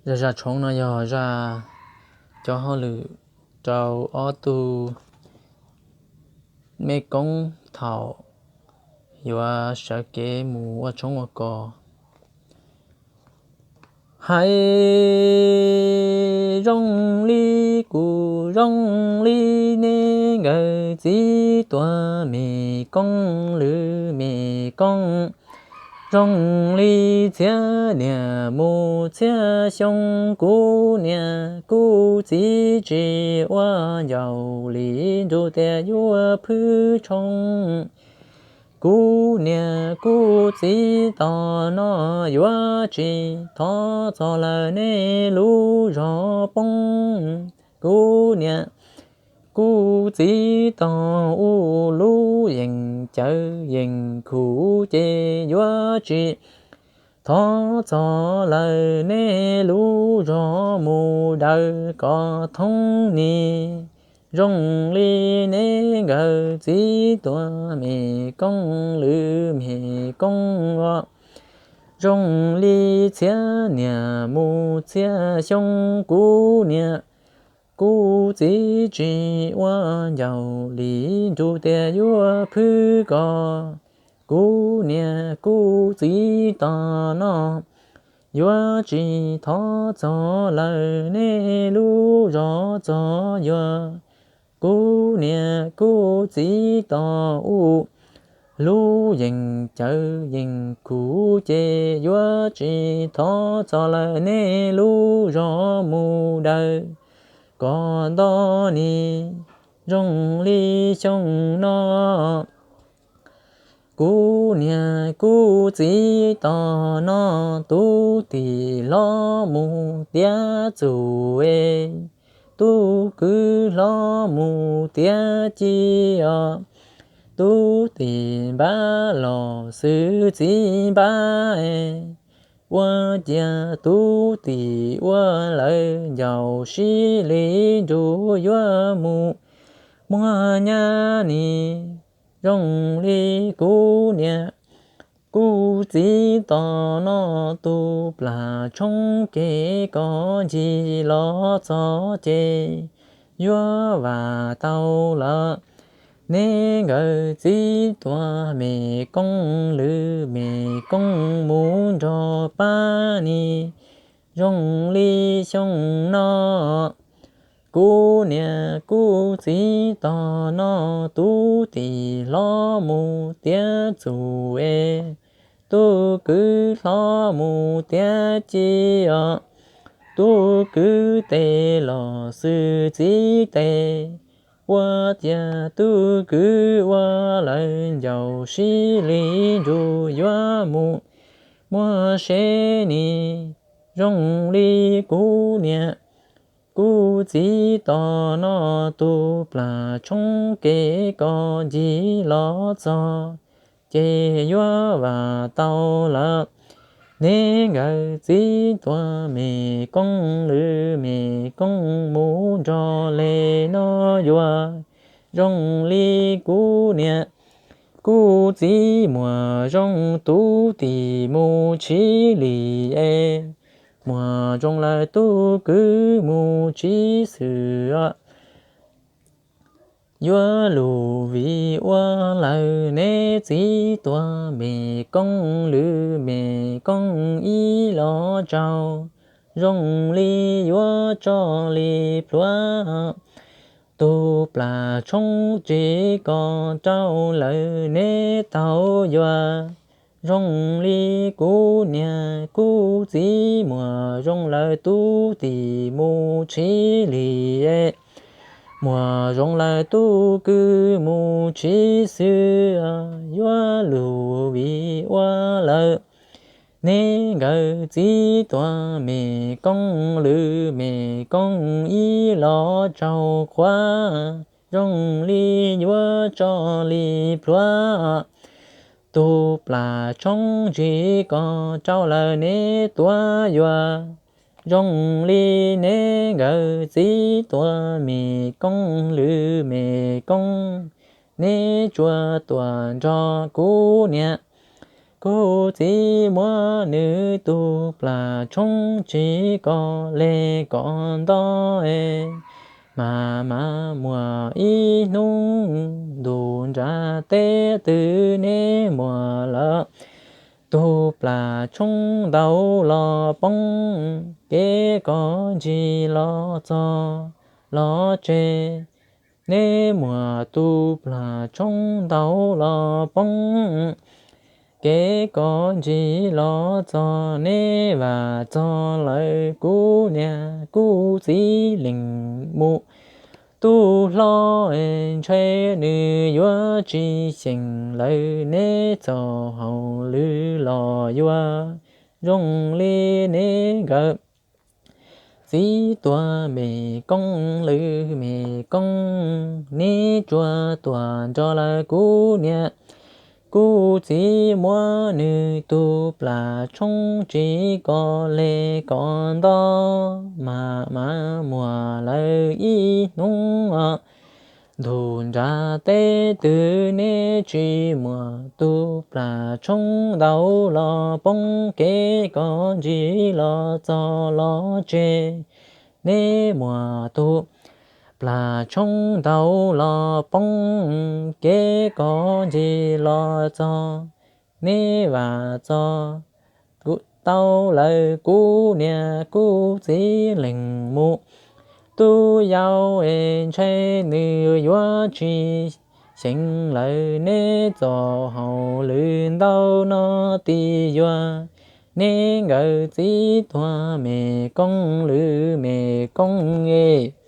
Zaj, zaj tshoov no yog zaj cov hauj lwm rau ob tug mej koob thaum yuav sawv kev mus ua tshoob ua kos. Hais zoo li kuv zoo li nej nkawm txiv tuam mej koob lwm mej koob, zoo li txhiab niam mus txhiab xyoo, kuv niam kuv txiv tsis ua ncauj li nrug tias yuav phwj tshoob. Kuv niam kuv txiv tom no yuav tsis thov txog lawm nej lub zog poob. Kuv niam kuv txiv tom u lub yeem cawv yeem khuv ces yuav tsis thov txog lawm nej lub zog mus daws kom thoob ni. Zoo li nej nkawm txiv tuam mej koob lwm mej koob os, zoo li txhiab niam mus txhiab xyoo, kuv niam kuv txiv tsis ua ncauj li nrug tias yuav phwj kos. Kuv niam kuv txiv tom no yuav tsis thov txog lawm nej lub zog txog yuav. Kuv niam kuv txiv tom u lub yeem cawv yeem khuv ces yuav tsis thov txog lawm nej lub zog mus daws kom nto ni. Zoo li xyoo no kuv niam kuv txiv tom no, tub tim hlob mus tiav txuj es, tub kwv hlob mus tiav ci os. Tub tim npab los xwm txiv npab es, ua ciav tub tim ua lawv ncauj sib li nrug yuav mus muag nyab ni. Zoo li kuv niam kuv txiv tom no, tus plam tshoob kev kos ncig los txog ces yuav vam tau lawm. Neb nkawd txiv tuam mej koob lwm mej koob mus nrog pab ni. Zoo li xyoo no kuv niam kuv txiv tom no, tub tim hlob mus tiav txuj es, tub kwv hlob mus tiav ci os. Tub kwv tes los xwm txiv tes, ua ciav tub kwv ua lawv ncauj sib li nrug yuav mus muag seb ni. Zoo li kuv niam kuv txiv tom no, tus plam tshoob kev kos ncig los txog ces yuav vam tau lawm. Neb nkawd txiv tuam mej koob lwm mej koob mus nrog le no yuav. Zoo li kuv niam kuv txiv muaj zoo tub tim mus tsib li es, muaj zoo lawm tub kwv mus tsib xwm os. Yuav luj vim ua lawm neb txiv tuam mej koob lwm mej koob ib los tsaug, zoo li yuav tso li plhuav. Tus plam tshoob tsev kos rau lawm neb tau yuav. Zoo li kuv niam kuv txiv muaj zoo lawm tub tim mus tsib li es, muaj zoo lawm tub kwv mus tsib xwm. Yuav luj vim ua lawm neb nkawd txiv tuam mej koob lwm mej koob ib los tsaug qhuav, zoo li yuav tso li plhuav. Tus plam tshoob tsev kos rau lawm neb tuav yuav. Zoo li neb nkawd txiv tuam mej koob lwm mej koob, neb tsuas tuam nrog kuv niam kuv txiv muab nws tus plas tshoob tsis kov li kov nto, mas mas muaj ib hnub ntuj ntsaj teb twg neb muab lawm tus plas tshoob ntau los poob, kev kov ntsis los txog los tseg, neb muab tus plas tshoob ntau los poob, kev kov ntsis los txog, neb vam txog lawm kuv niam kuv txiv lees mus. Tub hlob, ntshai nws yuav tsis xyeem lawm, neb txoj hauj lwm los yuav zoo li neb nkawd txiv tuag me koob lwm me koob, neb tsuas tuag nrog lawm kuv niam kuv txiv muab nws tus plas tshoob tsis kov li kov nto, mas mas muaj lawm ib hnub ntuj ntsaj teb twg neb tsis muab tus plas tshoob ntau los poob, kev kov ntsis los txog los tseg, neb muab tus plas tshoob ntau los poob, kev kov ntsis los txog, neb vam txog tau lawm kuv niam kuv txiv lees mus. Tub yau es ntshai nws yuav tsis xyeem lawm, neb txoj hauj lwm ntau no tib yuav, neb nkawd txiv tuag me koob lwm me koob es